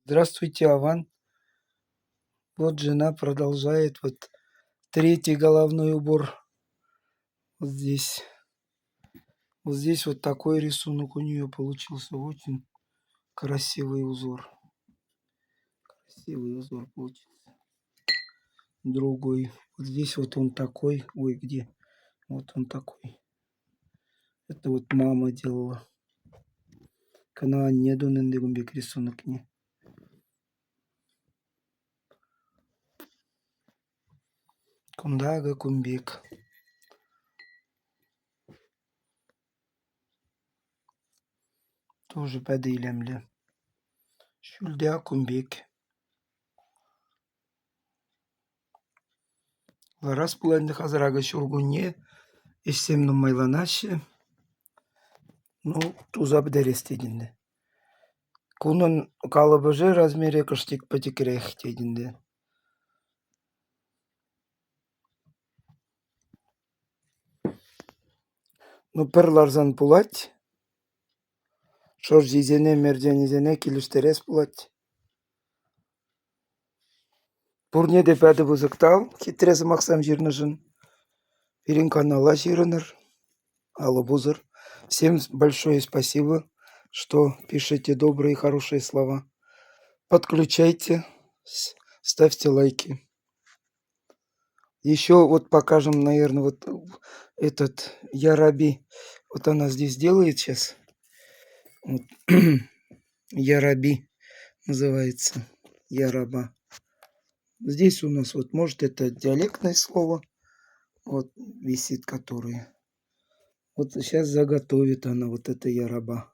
Здравствуйте, Аван. Вот жена продолжает вот третий головной убор. Вот здесь. Вот здесь вот такой рисунок у нее получился. Очень красивый узор. Красивый узор получился. Другой. Вот здесь вот он такой. Ой, где? Вот он такой. Это вот мама делала. Кӑна анне тунӑ ӗнтӗ кун пек рисунокне. Кунта акӑ кун пек. Тоже питӗ илемлӗ. Ҫӳлте ак кун пек. Ларас пулать ӗнтӗ хасар акӑ ҫуркунне ӗҫсем нумайланаҫҫӗ. Ну, туса пӗтерес тет ӗнтӗ. Кунӑн калӑпӑшӗ размерӗ кӑштик пӗчӗкрех тет ӗнтӗ. Ну, пӗр ларсан пулать. Шӑрҫисене, мерченӗсене килӗштерес пулать. Пурне те питӗ пысӑк тав хитре сӑмахсем ҫырнӑшӑн. Пирӗн канала ҫырӑнӑр, алӑ пусӑр. Всем большое спасибо, что пишете добрые хорошие слова. Подключайте, ставьте лайки. Еще вот покажем, наверное, вот этот Яраби. Вот она здесь делает сейчас. Вот. Яраби называется. Яраба. Здесь у нас вот, может, это диалектное слово, вот висит, которое. Вот сейчас заготовит она вот это яраба.